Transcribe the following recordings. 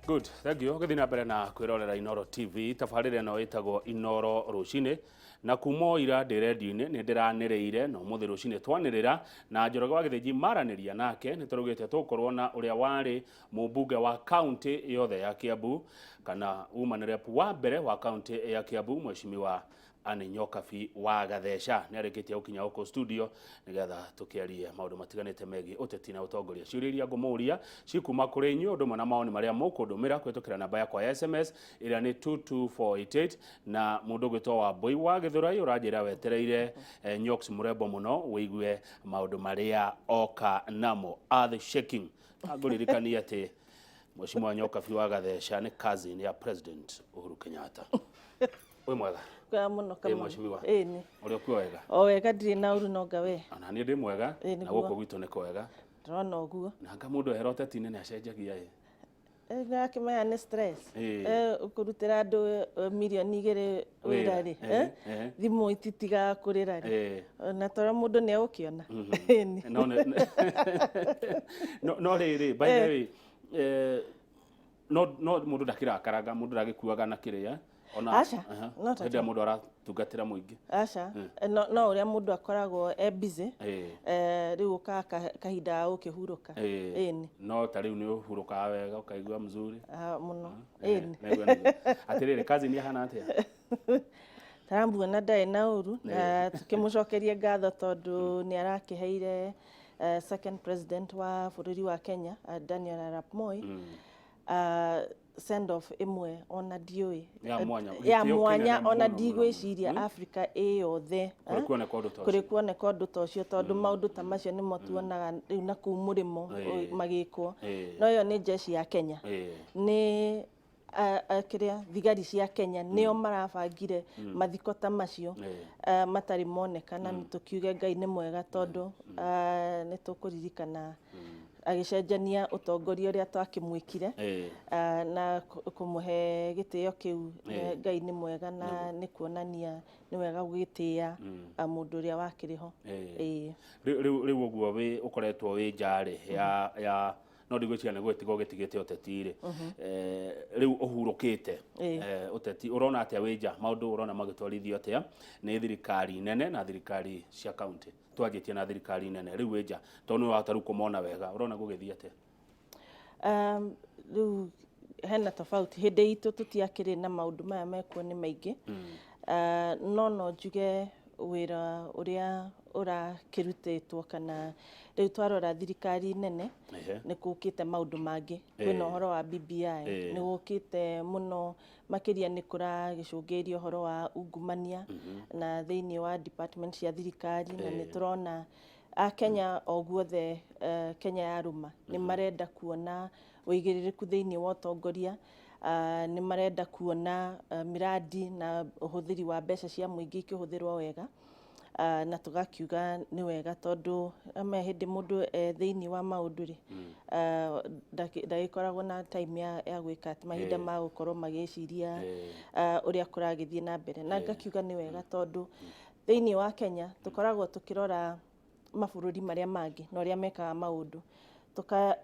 Good, thank you. Gĩthiĩ na mbere na kwĩrorera Inoro TV, tabarĩra ĩno ĩtagwo Inoro Rũcinĩ, na kuma o ira ndĩ redio-inĩ nĩ ndĩranĩrĩire, na ũmũthĩ rũcinĩ twanĩrĩra na Njoroge wa Gĩthĩnji maranĩria nake nĩ tũraugĩte tũgũkorwo na ũrĩa warĩ mũmbunge wa kaunti yothe ya Kiambu kana woman rep wa mbere wa kaunti ya Kiambu, Mheshimiwa Anne Nyokabi wa Gatheca. Nĩ arĩkĩtie gũkinya gũkũ studio nĩgetha tũkĩarie maũndũ matiganĩte megiĩ ũteti na ũtongoria. Ciũria iria ngũmũria cikuma kũrĩ inyuĩ ũndũ ũmwe na mawoni marĩa mũkũndũmĩra kũhĩtũkĩra namba yakwa ya SMS ĩrĩa nĩ 22488. Na mũndũ ũgwĩtwo Wambũi wa Gĩthũrai ũranjĩra wetereire Nyox mũrembo mũno wĩigue maũndũ marĩa oka namo. Earth shaking. Ngũririkanie atĩ Mheshimiwa Nyokabi wa Gatheca nĩ cousin ya President Uhuru Kenyatta. Wĩ mwega? Kwega mũno. Ĩ Kamau. mheshimiwa. Ĩ nĩ. Ũrĩ okuo wega? O wega, ndirĩ na ũru nonga we. Ona niĩ ndĩ mwega. Ĩ, na nĩguo. gũkũ gwitũ nĩ kwega. Ndĩrona ũguo. Na anga mũndũ ehera ũteti-inĩ nĩ acenjagia ĩ. Nĩrakĩmenya nĩ stress. Ĩ. Kũrutĩra andũ 2 mirioni wĩra rĩ. Thimũ ititigaga kũrĩra rĩ. Na toro mũndũ nĩ egũkĩona. Ĩ nĩ. No rĩrĩ, by the way, no mũndũ ndakĩrakaraga, mũndũ ndagĩkuaga na kĩrĩa ona Aca, no ta hĩndĩ ĩrĩa mũndũ aratungatĩra mũingĩ. Aca, no ũrĩa mũndũ akoragwo e busy. Rĩu ũkaga kahinda ga gũkĩhurũka. Ĩni. No ta rĩu nĩ ũhurũkaga wega ũkaigua mzuri? Ah, mũno. Ĩni. Naigua nĩguo. Atĩrĩrĩ, cousin ahana atĩa? Taramuona ndarĩ na ũru, na tũkĩmũcokerie ngatho tondũ nĩ arakĩheire second president wa bũrũri wa Kenya, Daniel Arap Moi, send off ĩmwe ona ndiũĩ Ya mwanya, ya gĩtĩo mwanya kĩnene ona mũno, mũno, ndigwĩciria Africa ĩ yothe Kũrĩ kuoneka ũndũ ta kũrĩ ũcio. Kuoneka ũndũ ta ũcio, tondũ maũndũ ta macio nĩmo tuonaga rĩu na kũu mũrĩmo magĩkwo. No ĩyo nĩ jeshi ya Kenya, nĩ kĩrĩa thigari cia Kenya nĩo marabangire mathiko ta macio matarĩ moneka, na nĩ tũkiuge Ngai nĩ mwega tondũ nĩ tũkũririkana agĩcenjania ũtongoria ũrĩa twakĩmwĩkire na kũmũhe gĩtĩo kĩu. Ngai nĩ mwega na nĩ kuonania nĩ wega gũgĩtĩa mũndũ ũrĩa wakĩrĩ ho. Rĩu ũguo wĩ ũkoretwo wĩ nja rĩ ya no ndigwĩciria nĩ gwĩtiga ũgĩtigĩte ũteti rĩ. Rĩu ũhurũkĩte ũteti, ũrona atĩa wĩ nja? Maũndũ ũrona magĩtwarithio atĩa nĩ thirikari nene na thirikari cia kaunti? Twanjĩtie na thirikari nene. Rĩu wĩ nja, tondũ nĩ wahota rĩu kũmona wega, ũrona gũgĩthiĩ atĩa? Rĩu hena tofauti. Hĩndĩ itũ tũtiakĩrĩ na maũndũ maya mekuo nĩ maingĩ. No njuge wĩra ũrĩa ũrakĩrutĩtwo kana rĩu twarora thirikari nene, nĩ kũkĩte maũndũ mangĩ. Kwĩna ũhoro wa BBI, nĩ gũkĩte mũno makĩria, nĩ kũragĩcũngĩrĩria ũhoro wa ungumania na thĩinĩ wa department cia thirikari, na nĩ tũrona Akenya o guothe Kenya yarũma nĩ marenda kuona ũigĩrĩrĩku thĩinĩ wa ũtongoria, nĩ marenda kuona miradi na ũhũthĩri wa mbeca cia mũingĩ ikĩhũthĩrwo wega. Na tũgakiuga nĩ wega tondũ ama hĩndĩ mũndũ e thĩinĩ wa maũndũ rĩ, ndagĩkoragwo na time ya gwĩka atĩ mahinda ma gũkorwo magĩciria ũrĩa kũragĩthiĩ na mbere. Na ngakiuga nĩ wega tondũ thĩinĩ wa Kenya tũkoragwo tũkĩrora mabũrũri marĩa mangĩ na ũrĩa mekaga maũndũ,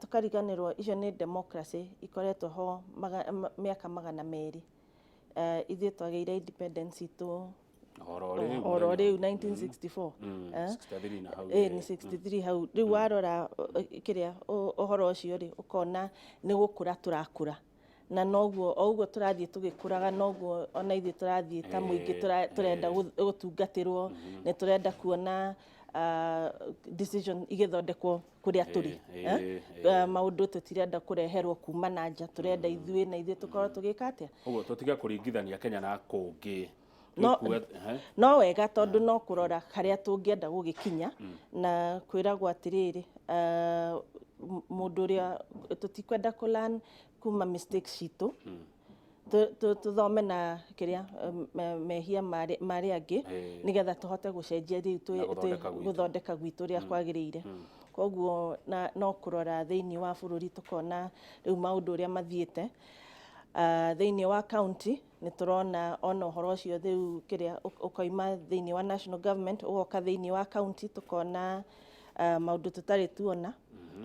tũkariganĩrwo icio nĩ democracy ikoretwo ho mĩaka 200. Ithuĩ twagĩire independence itũ oro rĩu, oro rĩu 1964. 63 na hau. Ĩ nĩ 63 hau. Rĩu warora kĩrĩa ũhoro ũcio rĩ, ũkona nĩ gũkũra tũrakũra, na noguo o ũguo tũrathiĩ tũgĩkũraga, noguo ona ithuĩ tũrathiĩ ta mũingĩ tũrenda gũtungatĩrwo, nĩ tũrenda kuona decision igĩthondekwo kũrĩa tũrĩ. Maũndũ tũtirenda kũreherwo kuma na nja, tũrenda ithuĩ na ithuĩ tũkorwo tũgĩka atĩa. Ũguo tũtige kũringithania Kenya na kũngĩ. No, no wega tondũ no kũrora harĩa tũngĩenda gũgĩkinya na kwĩragwo atĩrĩrĩ, mũndũ ũrĩa tũtikwenda kũ learn kuma mistakes citũ, tũthome na kĩrĩa mehia marĩa angĩ nĩgetha tũhote gũcenjia rĩu Na gũthondeka gwitũ. Gũthondeka gwitũ ũrĩa kwagĩrĩire. Koguo na no kũrora thĩinĩ wa bũrũri tũkona rĩu maũndũ ũrĩa mathiĩte. Thĩinĩ wa county nĩ tũrona ona ũhoro ũcio rĩu kĩrĩa ũkoima thĩinĩ wa national government ũgoka thĩinĩ wa county, tũkona Maũndũ tũtarĩ tuona.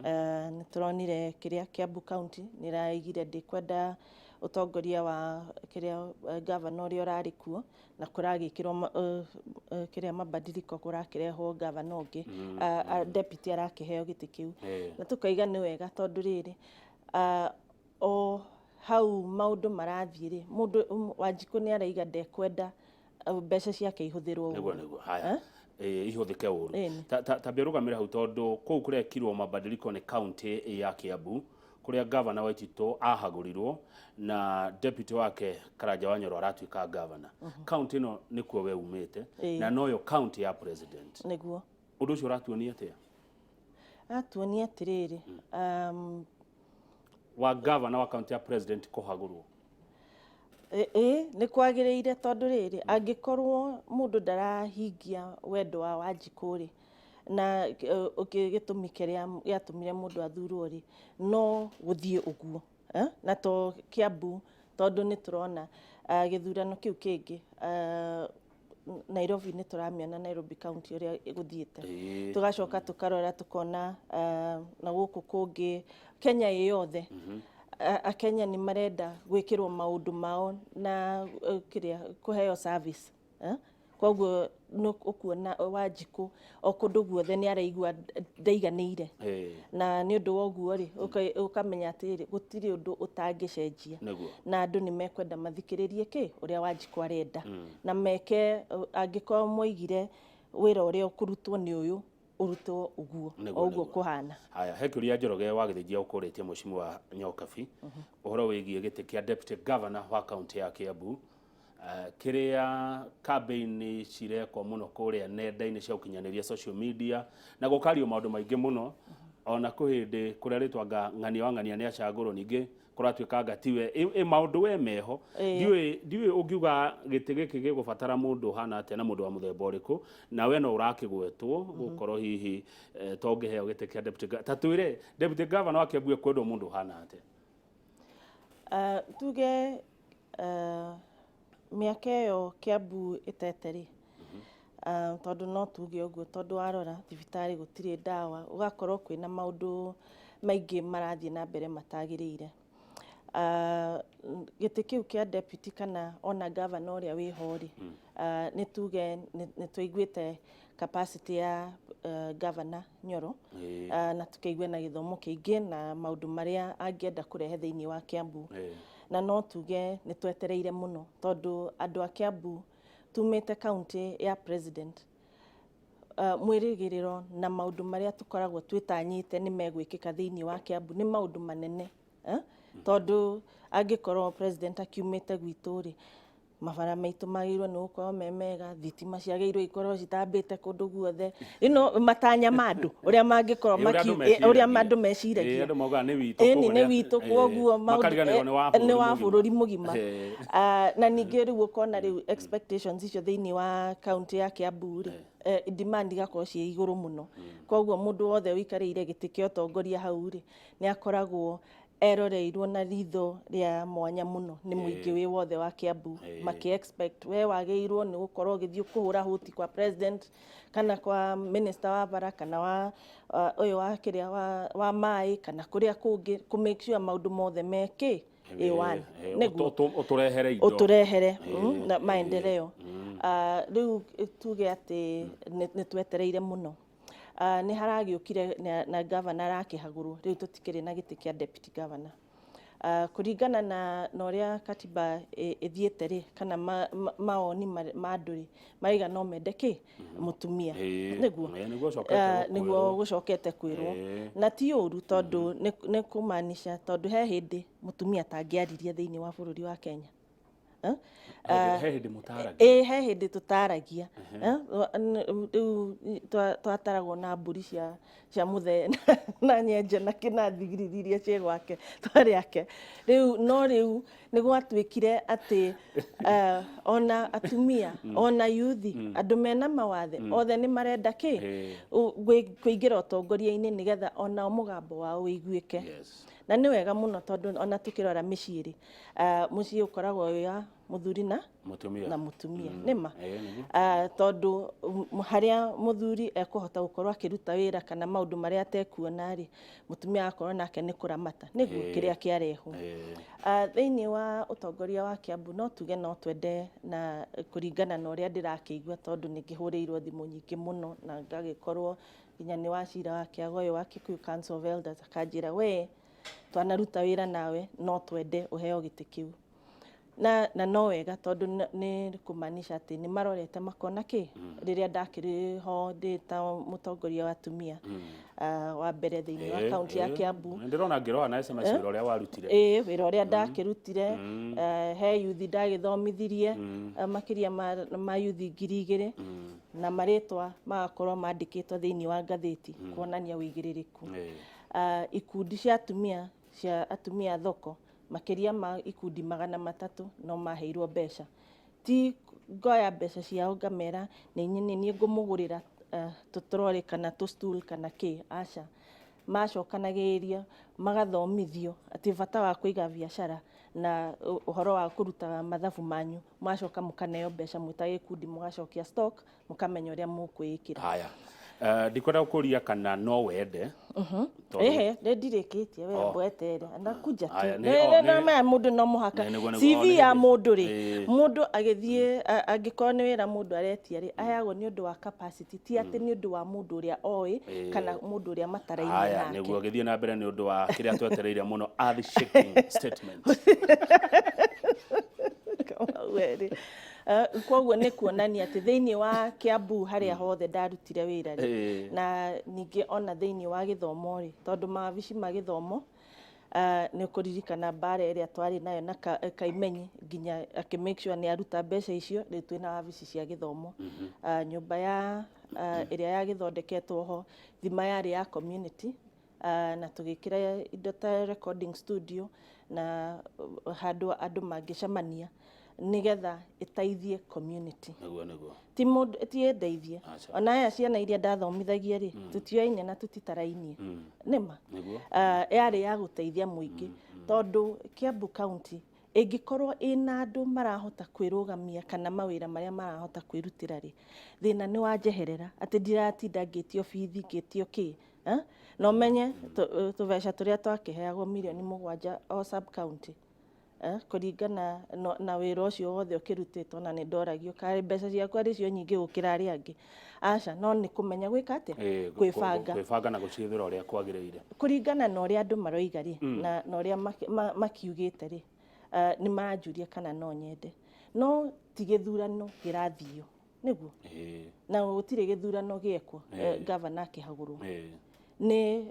Nĩ tũronire kĩrĩa Kiambu County nĩ ĩraigire ndĩkwenda ũtongoria wa kĩrĩa governor ũrĩa ũrarĩ kuo, na kũragĩkĩrwo kĩrĩa mabadiliko, kũrakĩrehwo governor ũngĩ, deputy arakĩheo gĩtĩ kĩu. Na tũkaiga nĩ wega, tondũ rĩrĩ, o hau maũndũ marathiĩ rĩ, mũndũ Wanjikũ nĩ araiga ndekwenda mbeca ciake ihũthĩrwo Nĩguo. ũru. Nĩguo, haya. Ihũthĩke ũru. Ĩni. Ta ũrũgamĩre hau, tondũ kũu kũrekirwo mabadiliko nĩ kaunti ya Kiambu, kũrĩa gavana Waititũ ahagũrirwo na deputy wake Karanja wa Nyoro aratuĩka gavana. Kaunti ĩno nĩkuo we umĩte, na noyo kaunti ya president. Nĩguo. Ũndũ ũcio ũratuonia atĩa? Atuonia atĩrĩrĩ, Wa gavana wa kaunti ya president kũhagũrwo. Ĩ nĩ kwagĩrĩire, tondũ rĩrĩ, angĩkorwo mũndũ ndarahingia wendo wa Wanjikũ rĩ, na gĩtũmi kĩrĩa gĩatũmire mũndũ athurwo rĩ, no gũthiĩ ũguo, eh? Na to Kiambu, tondũ nĩ tũrona gĩthurano kĩu kĩngĩ, Nairobi, nĩ tũramĩona Nairobi County ũrĩa gũthiĩte. Tũgacoka tũkarora tũkona na gũkũ kũngĩ Kenya ĩ yothe, Akenya nĩ marenda gwĩkĩrwo maũndũ mao na kĩrĩa kũheo service, eh? Koguo nĩ ũkuona Wanjikũ o kũndũ guothe nĩ araigua ndaiganĩire, na nĩ ũndũ wa ũguo rĩ, ũkamenya atĩrĩrĩ, gũtirĩ ũndũ ũtangĩcenjia, na andũ nĩ mekwenda mathikĩrĩrie kĩ ũrĩa Wanjikũ arenda na meke. Angĩkorwo moigire wĩra ũrĩa ũkũrutwo nĩ ũyũ, ũrutwo ũguo, o ũguo kũhana. Haya, he kĩũria Njoroge wa Gĩthĩnjia ũkũrĩtie Mheshimiwa Nyokabi ũhoro wĩgiĩ gĩtĩ kĩa deputy governor wa kaunti ya Kiambu. Kĩrĩa campaign cirekwo mũno kũrĩa nenda-inĩ cia ũkinyanĩria, social media, na gũkario maũndũ maingĩ mũno. Ona kwĩ hĩndĩ kũrĩa rĩtwa nga ng'ania wa ng'ania nĩ acagũrwo, ningĩ kũratuĩka anga tiwe. Ĩ maũndũ we meho, ndiũĩ ũngiuga gĩtĩ gĩkĩ gĩgũbatara mũndũ ũhana atĩa na mũndũ wa mũthemba ũrĩkũ, na we no ũrakĩgwetwo gũkorwo hihi to ũngĩheo gĩtĩ kĩa deputy ta twĩre, deputy governor wa Kiambu ekwendwo mũndũ ũhana atĩa? Tuge mĩaka ĩyo Kiambu ĩtete rĩ, tondũ no tuge ũguo, tondũ warora thibitarĩ gũtirĩ ndawa, ũgakorwo kwĩna maũndũ maingĩ marathiĩ na mbere matagĩrĩire. Gĩtĩ kĩu kĩa deputy kana ona governor ũrĩa wĩho rĩ, nĩ tuge nĩ tũiguĩte capacity ya governor Nyoro, na tũkaigua na gĩthomo kĩingĩ na maũndũ marĩa angĩenda kũrehe thĩinĩ wa Kiambu, na no tuge nĩ twetereire mũno, tondũ andũ a Kiambu tumĩte kaunti ya president, mwĩrĩgĩrĩro na maũndũ marĩa tũkoragwo twĩtanyĩte nĩ megwĩkĩka thĩinĩ wa Kiambu nĩ maũndũ manene, eh? Tondũ angĩkorwo president akiumĩte gwitũ rĩ, mabara maitũ magĩrĩirwo nĩ gũkorwo me mega, thitima ciagĩrĩirwo ikorwo citambĩte kũndũ guothe, matanya ma andũ ũrĩa mangĩkorwo Ĩ, ũrĩa andũ ũrĩa meciragia. Andũ meciragia. Andũ maugaga nĩ witũ, Ĩni koguo nĩ witũ, koguo maũndũ makariganĩrwo nĩ wa nĩ wa bũrũri bũrũri mũgima. Ah, na ningĩ rĩu ũkona rĩu expectations icio thĩinĩ wa kaunti ya Kiambu rĩ, demand igakorwo ciĩ igũrũ mũno. Koguo mũndũ wothe ũikarĩire gĩtĩ kĩa ũtongoria hau rĩ, nĩ akoragwo eroreirwo na ritho rĩa mwanya mũno nĩ mũingĩ wĩ wothe wa Kiambu, maki expect we wagĩrĩirwo nĩ gũkorwo ũgĩthiĩ kũhũra hũti kwa president kana kwa minister wa bara kana wa ũyũ wa kĩrĩa wa maĩ kana kũrĩa kũngĩ, kũ make sure maũndũ mothe me kĩ A1. Nĩguo Ũtũrehere indo. Ũtũrehere na maendeleo. Ah, rĩu tuge atĩ nĩ twetereire mũno. Ah, nĩ haragĩũkire na governor arakĩhagũrwo, rĩu tũtikĩrĩ na gĩtĩ kĩa deputy governor. Ah, kũringana na ũrĩa katiba ĩthiĩte rĩ, kana mawoni ma andũ rĩ, maraiga no mende kĩ mũtumia. Nĩguo. Nĩguo ũcokete Ah, nĩguo gũkwĩrwo. Gũcokete kwĩrwo, na ti ũru, tondũ nĩ kũmaanisha, tondũ he hĩndĩ mũtumia atangĩaririe thĩinĩ wa bũrũri wa Kenya. Eh? He hĩndĩ mũtaragia. Ĩ, he hĩndĩ tũtaragia. Eh, rĩu twataragwo na mbũri cia mũthee na nyenje na kĩna thigiriri iria ciĩ gwake twarĩ ake rĩu. No rĩu nĩ gwatuĩkire atĩ ona atumia, ona yuthi, andũ mena mawathe othe nĩ marenda kĩ kũingĩra ũtongoria-inĩ, nĩgetha onao mũgambo wao ũiguĩke. Na nĩ wega mũno, tondũ ona tũkĩrora mĩciĩ rĩ, mũciĩ ũkoragwo wĩ wa Mũthuri na Mũtumia. Na mũtumia, nĩma. Ĩĩ, nĩguo. Ah, tondũ harĩa mũthuri ekũhota gũkorwo akĩruta wĩra kana maũndũ marĩa atekuona rĩ, mũtumia agakorwo nake nĩ kũramata nĩguo kĩrĩa kĩarehwo. Ah, thĩinĩ wa ũtongoria wa Kiambu no tuge no twende na kũringana na ũrĩa ndĩrakĩigua, tondũ nĩ ngĩhũrĩirwo thimũ nyingĩ mũno na ngagĩkorwo nginya nĩ wacira wa Kĩagoyo wa Kikuyu Council of Elders akanjĩra, "We twanaruta wĩra nawe, no twende ũheo gĩtĩ kĩu." Na no wega, tondũ nĩ kũmaanisha atĩ nĩ marorete makona kĩ rĩrĩa ndakĩrĩ ho ndĩ ta mũtongoria wa atumia, ah, wa mbere thĩinĩ wa kaunti ya Kiambu. Nĩ ndĩrona ngĩrora na SMS wĩra ũrĩa warutire. Ĩĩ, wĩra ũrĩa ndakĩrutire, he yuthi ndagĩthomithirie, makĩria ma yuthi 2000 na marĩtwa magakorwo mandĩkĩtwo thĩinĩ wa ngathĩti kuonania ũigĩrĩrĩku. Ah, ikundi cia atumia, cia atumia a thoko, makĩria ma ikundi 300 no maheirwo mbeca. Ti ngoya mbeca ciao ngamera nĩ niĩ ngũmũgũrĩra tũtrori kana tũ stool kana kĩ, aca. Macokanagĩrĩria magathomithio atĩ bata wa kũiga biacara na ũhoro wa kũrutaga mathabu manyu, mwacoka mũkaneo mbeca mwĩ ta gĩkundi, mũgacokia stock, mũkamenya ũrĩa mũkwĩĩkĩra. Haya. Ndikwenda gũkũria kana no wende. Ehe, nĩ ndirĩkĩtie we. Mbwetere anakuja tu. Aya, Na maya mũndũ no mũhaka Nĩ- nĩguo, nĩguo, CV nĩ ya mũndũ rĩ, mũndũ agĩthiĩ angĩkorwo nĩ wĩra mũndũ aretia rĩ, aheagwo nĩ ũndũ wa capacity, ti atĩ nĩ ũndũ wa mũndũ ũrĩa oĩ kana mũndũ ũrĩa matarainie Haya, nake. Nĩguo gĩthiĩ na mbere nĩ ũndũ wa kĩrĩa twetereire mũno, earth shaking statement. Kamau erĩ. Koguo nĩ kuonania atĩ thĩinĩ wa Kiambu harĩa hothe ndarutire wĩra rĩ, na ningĩ ona thĩinĩ wa gĩthomo rĩ, tondũ mawabici ma gĩthomo, nĩ ũkũririkana mbara ĩrĩa twarĩ nayo na Kaimenyi nginya akĩ make sure nĩ aruta mbeca icio. Rĩu twĩna wabici cia gĩthomo. Nyũmba ya ĩrĩa yagĩthondeketwo ho thima yarĩ ya community, na tũgĩkĩra indo ta recording studio na handũ andũ mangĩcemania nĩgetha ĩteithie community. Nĩguo nĩguo. Ti mũndũ ti ĩndeithie. Aca. Ona aya ciana iria ndathomithagia rĩ, tũtioaine na tũtitarainie, nĩma. Yarĩ ya gũteithia mũingĩ, tondũ Kiambu County ĩngĩkorwo ĩna andũ marahota kwĩrũgamia kana mawĩra marĩa marahota kwĩrutĩra rĩ, thĩna nĩ wanjeherera atĩ ndiratinda ngĩtio bithi, ngĩtio kĩ, eh? Na ũmenye tũbeca tũrĩa twakĩheagwo mirioni 7 o sub county, kũringana na wĩra ũcio wothe ũkĩrutĩtwo, na nĩ ndoragio karĩ mbeca ciakwa arĩ cio nyingĩ gũkĩra arĩa angĩ. Aca, no nĩ kũmenya gwĩka atĩa, kwĩbanga. Kwĩbanga na gũciĩthĩra ũrĩa kwagĩrĩire. Kũringana na ũrĩa andũ maroiga rĩ, na ũrĩa makiugĩte rĩ, nĩ maranjũria kana no nyende, no ti gĩthurano kĩrathio nĩguo, na gũtirĩ gĩthurano gĩekwo, gavana akĩhagũrwo. Nĩ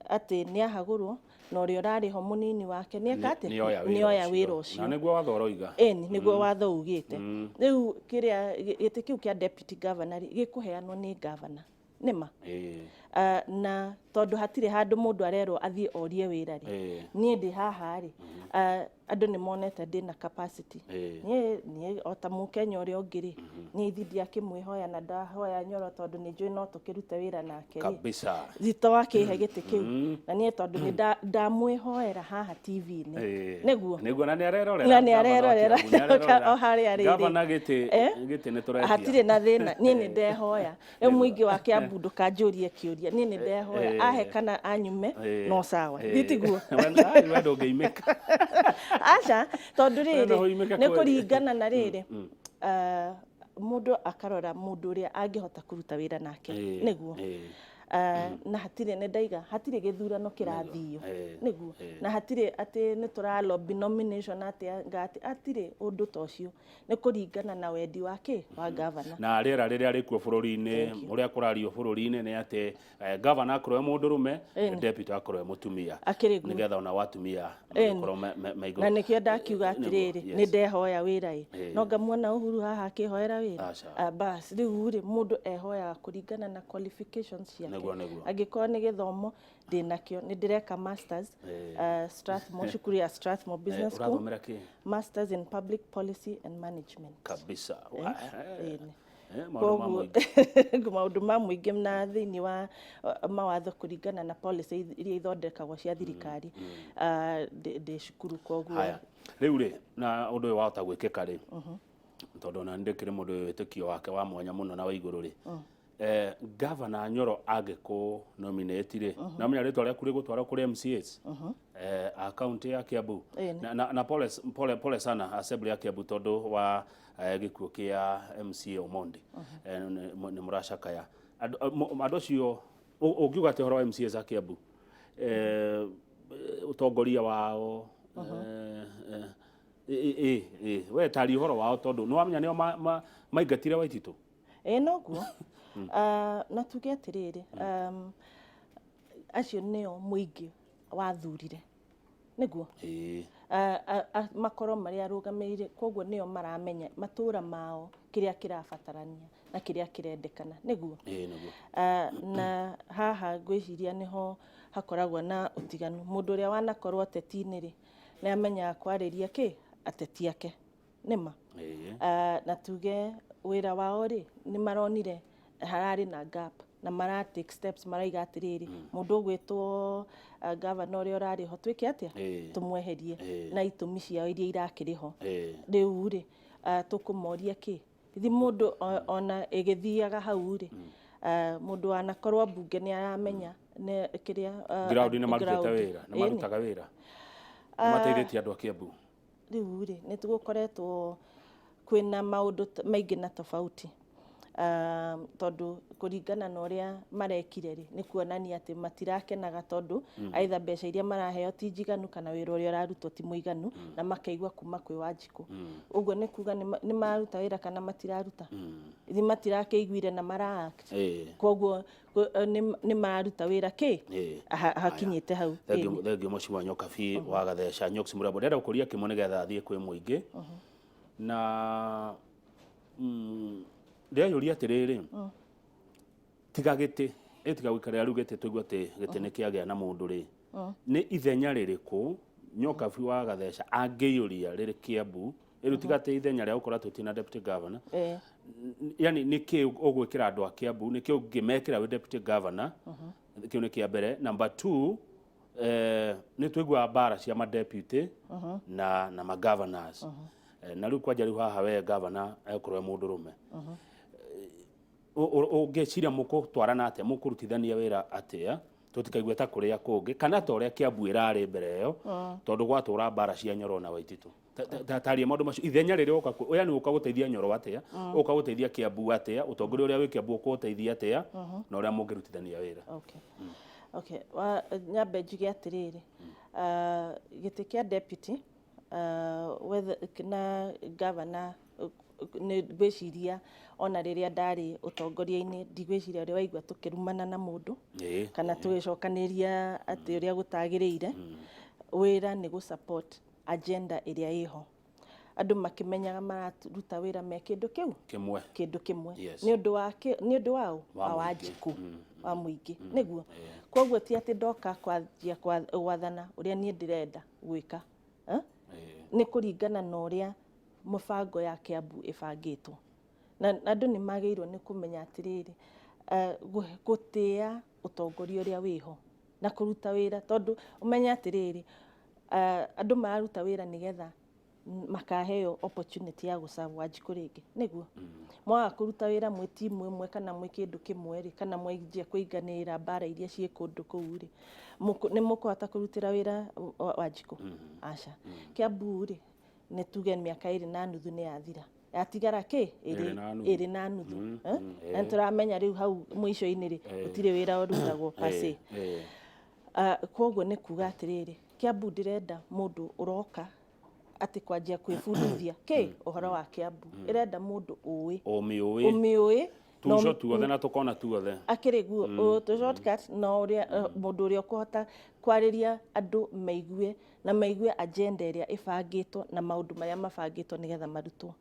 atĩ nĩ ahagũrwo na ũrĩa ũrarĩ ho mũnini wake nĩ eka atĩa? Nĩoya Nĩoya wĩra ũcio. ũcio. Na nĩguo watho ũroiga. Ĩni, nĩguo watho ugĩte. Rĩu kĩrĩa gĩtĩ kĩu kĩa deputy governor rĩ, gĩkũheanwo nĩ governor, nĩma. Na tondũ hatirĩ handũ mũndũ arerwo athiĩ orie wĩra rĩ, niĩ ndĩ haha rĩ, andũ nĩ monete ndĩna capacity. Niĩ o ta mũkenya ũrĩa ũngĩ rĩ, niĩ ithi ndiakĩmwĩhoya na ndahoya Nyoro, tondũ nĩ njũĩ no tũkĩrute wĩra nake rĩ, thito wakĩhe gĩtĩ kĩu, na niĩ tondũ nĩ ndamwĩhoera haha TV-inĩ, nĩguo. Nĩguo, na nĩ arerorera. Na nĩ Gavana wa arerorera. Kiambu nĩ arerorera. O harĩa rĩrĩ. Gavana, gĩtĩ gĩtĩ nĩ tũretia. Hatirĩ na thĩna, niĩ nĩ ndehoya. Rĩu mũingĩ wa Kiambu ndũkanjũrie kĩũria, niĩ nĩ ndehoya. Ahe kana anyume, no sawa, thitiguo? We ndũngĩimĩka. Aca, tondũ We no rĩrĩ, ũimĩke nĩ kweli. kũringana na rĩrĩ, mũndũ akarora mũndũ ũrĩa angĩhota kũruta wĩra nake, nĩguo. Na hatirĩ, nĩ ndaiga hatirĩ gĩthurano kĩrathio, nĩguo, na hatirĩ atĩ nĩ tũra lobby nomination atĩ anga atĩ, hatirĩ ũndũ ta ũcio. Nĩ kũringana na wendi wa kĩ wa gavana. Na rĩera rĩrĩa rĩkuo bũrũri-inĩ, Thank you. ũrĩa kũrario bũrũri-inĩ nĩ atĩ gavana akorwo e mũndũrũme, deputy akorwo e mũtumia, Akĩrĩ guo. Nĩgetha ona watumia magĩkorwo me igũrũ. Na nĩkĩo ndakiuga atĩrĩrĩ, nĩ ndehoya wĩra ĩ, no ngamuona Uhuru haha akĩhoera wĩra. Aca. Ah, bas, rĩu rĩ, mũndũ ehoyaga kũringana na qualifications ciake. Nĩguo, nĩguo. Angĩkorwo nĩ gĩthomo ndĩnakĩo, nĩ ndĩreka masters, Strathmore, cukuru ya Strathmore Business School. Ũrathomera kĩ? Masters in public policy and management. Kabisa. Ĩni. Maũndũ ma Koguo mũingĩ. Maũndũ ma mũingĩ na thĩinĩ wa mawatho kũringana na policy iria ithondekagwo cia thirikari, ndĩ cukuru koguo. Haya, rĩu rĩ, na ũndũ ũyũ wahota gwĩkĩka rĩ, tondũ ona ndĩkĩrĩ mũndũ wĩ wĩtĩkio wake wa mwanya mũno na wa igũrũ rĩ, Gavana Nyoro angĩkũ nominate rĩ, na menya rĩtwa rĩaku rĩgũtwarwo kũrĩ MCAs a kaunti ya Kiambu. Ĩni. Na pole, pole, pole sana assembly ya Kiambu tondũ wa gĩkuũ kĩa MCA Omondi. Nĩ mũracakaya andũ acio. Ũngiuga atĩ ũhoro wa MCAs a Kiambu, ũtongoria wao, we tari ũhoro wao, tondũ nĩ wamenya nĩo maingatire Waititũ. Ĩ, noguo. Na tuge atĩrĩrĩ, acio nĩo mũingĩ wathurire nĩguo makorwo marĩ arũgamĩrĩri, koguo nĩo maramenya matũra mao, kĩrĩa kĩrabatarania na kĩrĩa kĩrendekana, nĩguo. Ĩĩ, nĩguo. Na haha ngwĩciria nĩho hakoragwo na ũtiganu. Mũndũ ũrĩa wanakorwo ateti-inĩ rĩ, nĩ amenyaga kwarĩria kĩ ateti ake nĩma. Na tuge wĩra wao rĩ, nĩ maronire hararĩ na gap na mara take steps, maraiga atĩrĩrĩ, mũndũ ũgwĩtwo gavana ũrĩa ũrarĩ ho, twĩke atĩa? Tũmweherie na itũmi ciao iria irakĩrĩ ho. Rĩu rĩ, tũkũmoria kĩ thi mũndũ ona ĩgĩthiaga hau rĩ, mũndũ wanakorwo mbunge nĩ aramenya nĩ kĩrĩa Ground nĩ marutĩte ground. wĩra, nĩ Ĩni. Marutaga wĩra, nĩ mateithĩtie andũ a Kiambu. Rĩu rĩ, nĩ tũgũkoretwo kwĩna maũndũ maingĩ na tofauti, tondũ kũringana na ũrĩa marekire rĩ, nĩ kuonania atĩ matirakenaga, tondũ either mbeca iria maraheo ti njiganu kana wĩra ũrĩa ũrarutwo ti mũiganu, na makaigua kuma kwĩ Wanjikũ. Ũguo nĩ kuga nĩ mararuta wĩra kana matiraruta? Nĩ matirakĩiguire na mara act. Koguo nĩ mararuta wĩra kĩ hakinyĩte hau. Thengiũ. Ĩni. Thengiũ, Mheshimiwa Nyokabi wa Gatheca Nyox Mũrembo. Ndĩrenda gũkũria kĩmwe nĩgetha thiĩ kwĩ mũingĩ na ndĩreyũria atĩrĩrĩ, tiga gĩtĩ ĩ, tiga gũikarĩra rĩu gĩtĩ, tũigue atĩ gĩtĩ nĩ kĩagĩa na mũndũ rĩ, nĩ ithenya rĩrĩkũ Nyokabi wa Gatheca angĩiyũria rĩrĩ Kiambu rĩu, tiga atĩ ithenya rĩa gũkorwo atĩ ũtirĩ na deputy governor? Yani nĩ kĩ ũgwĩkĩra andũ a Kiambu, nĩ kĩ ũngĩmekĩra wĩ deputy governor? Kĩu nĩ kĩa mbere. Number two, nĩ tũiguaga mbara cia madeputy na magovernors. Na rĩu kwanja rĩu haha we governor egũkorwo e mũndũrũme. Ũngĩciria mũkũtwarana atĩa, mũkũrutithania wĩra atĩa, tũtikaigue ta kũrĩa kũngĩ kana ta ũrĩa Kiambu ĩrarĩ mbere ĩyo, tondũ gwatũra mbara cia Nyoro na Waititu? Taria maũndũ macio, ithenya rĩrĩa ũka, yani ũka gũteithia Nyoro atĩa, ũka gũteithia Kiambu atĩa, ũtongoria ũrĩa wĩ Kiambu ũkũteithia atĩa, na ũrĩa mũngĩrutithania wĩra. Okay. Nyambe njuge atĩrĩrĩ, gĩtĩ kĩa deputy na governor, nĩ ngwĩciria ona rĩrĩa ndarĩ ũtongoria-inĩ, ndigwĩciria ũrĩa waigua tũkĩrumana na mũndũ kana tũgĩcokanĩria atĩ ũrĩa gũtagĩrĩire. Wĩra nĩ gũ support agenda ĩrĩa ĩho, andũ makĩmenyaga mararuta wĩra me kĩndũ kĩu kĩmwe. Kĩndũ kĩmwe. Nĩ ũndũ wa nĩ ũndũ waũ? Wa wa mũingĩ. Wanjikũ wa mũingĩ, nĩguo. Koguo ti atĩ ndoka kwanjia gwathana ũrĩa niĩ ndĩrenda gwĩka, eh? Nĩ kũringana na ũrĩa mũbango ya Kiambu ĩbangĩtwo, na andũ nĩ magĩrĩirwo nĩ kũmenya atĩrĩrĩ, gũtĩa ũtongoria ũrĩa wĩho na kũruta wĩra, tondũ ũmenye atĩrĩrĩ, andũ mararuta wĩra nĩgetha makaheo opportunity ya gũserve Wanjikũ rĩngĩ, nĩguo. Mwaga kũruta wĩra mwĩ timu ĩmwe kana mwĩ kĩndũ kĩmwe rĩ, kana mwanjia kũinganĩrĩra mbara iria ciĩ kũndũ kũu rĩ, nĩ mũkũhota kũrutĩra wĩra Wanjikũ? Aca. Kiambu rĩ, nĩ tuge mĩaka 2.5 nĩ yathira, yatigara kĩ? Ĩrĩ na nuthu. 2.5. Eh? Na nĩ tũramenya rĩu hau mũico-inĩ rĩ, gũtirĩ wĩra ũrutagwo per se. Koguo nĩ kuga atĩrĩrĩ, Kiambu ndĩrenda mũndũ ũroka atĩ kwanjia kwĩbundithia kĩ ũhoro wa Kiambu, ĩrenda mũndũ ũĩ ũmĩũĩ ũmĩũĩ tuco tuothe na tũkona tuothe. Akĩrĩ guo tũ shortcut na ũrĩa mũndũ ũrĩa ũkũhota kwarĩria andũ maigue na maigue agenda ĩrĩa ĩbangĩtwo na maũndũ marĩa mabangĩtwo nĩgetha marutwo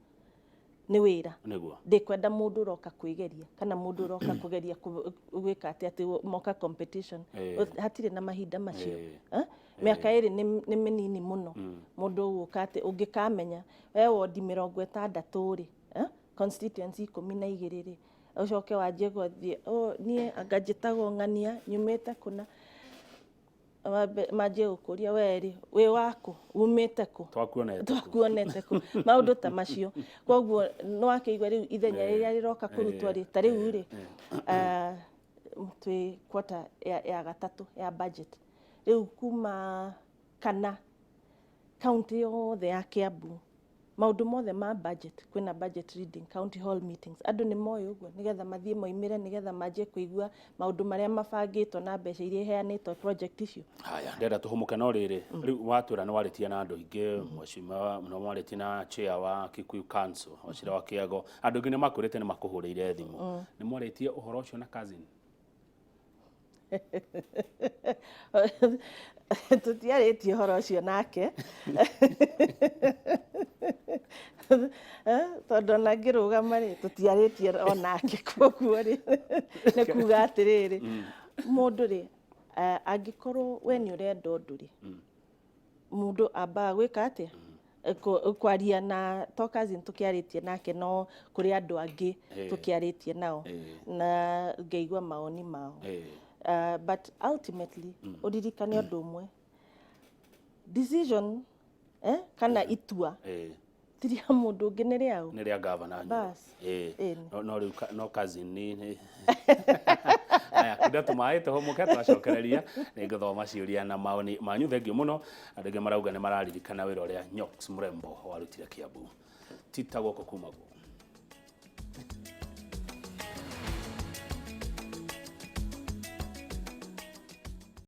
nĩ wĩra. Ndĩkwenda mũndũ ũroka kwĩgeria kana mũndũ ũroka kũgeria gwĩka atĩ moka competition. Hatirĩ na mahinda macio. Eh? Mĩaka 2 nĩ mĩnini mũno mũndũ ũgũka atĩ ũngĩkamenya we wondi 60 rĩ, eh? Constituency 12 rĩ, ũcoke wanjie gũthiĩ, "Oh, niĩ anga njĩtagwo ng'ania, nyumĩte kũna." Manjie gũkũria, "We rĩ, wĩ wakũ, umĩte kũ?" Twakuonete kũ? Twakuonete kũ? Maũndũ ta macio. Koguo nĩ wakĩigua rĩu ithenya rĩrĩa rĩroka kũrutwo rĩ, ta rĩu rĩ, twĩ quarter ya gatatũ ya budget rĩu, kuma kana kaunti yothe ya Kiambu, maũndũ mothe ma budget, kwĩna budget reading, county hall meetings. Andũ nĩ moĩ ũguo, nĩgetha mathiĩ moimĩre, nĩgetha manjie kũigua maũndũ marĩa mabangĩtwo na mbeca iria iheanĩtwo project icio. Haya, ndĩrenda tũhũmũke, no rĩrĩ, rĩu watwĩra nĩ warĩtie na andũ aingĩ, mheshimiwa, nĩ warĩtie na chair wa Kikuyu Council, Wachira wa Kĩago, andũ aingĩ nĩ makwĩrĩte nĩ makũhũrĩire thimũ. Nĩ mwarĩtie ũhoro ũcio na cousin? Tũtiarĩtie ũhoro ũcio nake, tondũ ona ngĩrũgama rĩ, tũtiarĩtie onake. Koguo rĩ, nĩ kuga atĩrĩrĩ, mũndũ rĩ, angĩkorwo we nĩ ũrenda ũndũ rĩ, mũndũ ambaga gwĩka atĩa? Kwaria na to cousin tũkĩarĩtie nake, no kũrĩ andũ angĩ tũkĩarĩtie nao na ngaigua mawoni mao. But ultimately, ũririkane ũndũ ũmwe, decision, kana itua ti rĩa mũndũ ũngĩ, nĩ rĩao. Nĩ rĩa gavana Nyoro. Bas. Ĩni. No rĩu no cousin nĩ aya kunda tũmaĩ tũhũmũke, twacokereria nĩ ngũthoma ciũria na maoni manyu. Thengiũ mũno. Andũ aingĩ marauga nĩ mararirikana wĩra ũrĩa Nyox Mrembo warutire Kiambu. Tita guoko kuma guo.